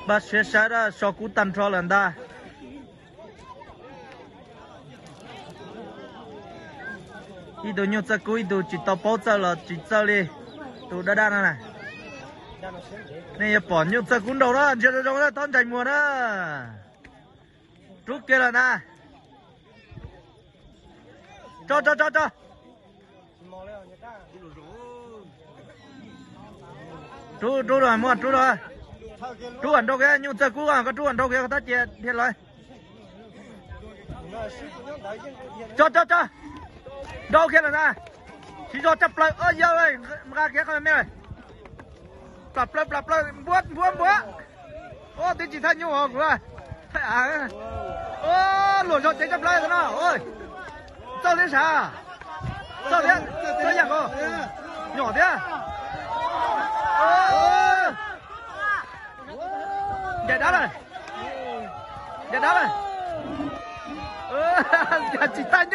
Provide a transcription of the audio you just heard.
Npaj siab sab dab so kub tag nrho lawm ntag. Ib tug nyuj txawj kub, ib tug tsis tau paub txawj los tsis txawj li. Tus dab dab no na. Nej yuav pom nyuj txawj kub nraud na, ntsia zoo zoo na, txhob ntsais muag na. Rub kiag lawm na. Tso, tso, tso, tso. Rub, rub, muaj rub, rub kom nrau kiag, nyuj txawj kub, koj rub kom nrau kiag, koj tab cia dhia lawm. Tso, tso, tso. Nrau kiag lawm na. Siv zog tshaj plaws, yawg, nqa kiag qhov me. Plam plaws, plam plaws, npuab, npuab, npuab. Ua, twb tsis thaj nyuj os kuv. Thaj av. Ua, luam zog ceev tshaj plaws no. Txawj thiab sav. Txawj thiab, txawj yam ko. Nyom thiab. Ncaim dab lawm. Ncaim dab lawm. Tsis thaj nyuj.